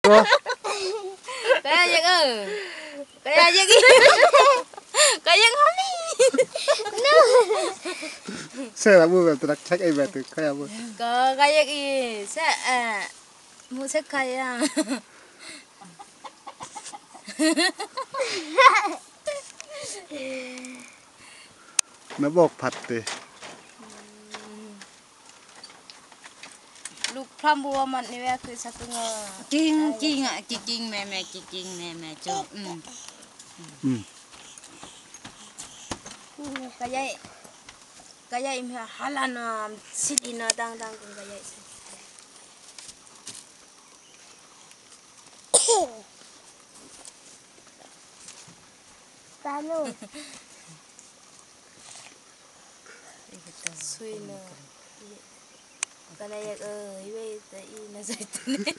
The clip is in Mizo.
Kaya je ke? Kaya je ke? Kaya kami. Saya lah bu, tak cek ai betul. Kaya bu. Kaya ke? Saya mu saya kaya. Nó bọc phật thì. Lục plum bùa mặt này về cứ sao cứ ngờ. Kinh kinh ạ, kinh kinh mẹ mẹ kinh kinh mẹ mẹ cho. Kaya kaya im halana silina dang dang kung kaya. Tanu. Suina. Kana yak iwe ta i na zaitune.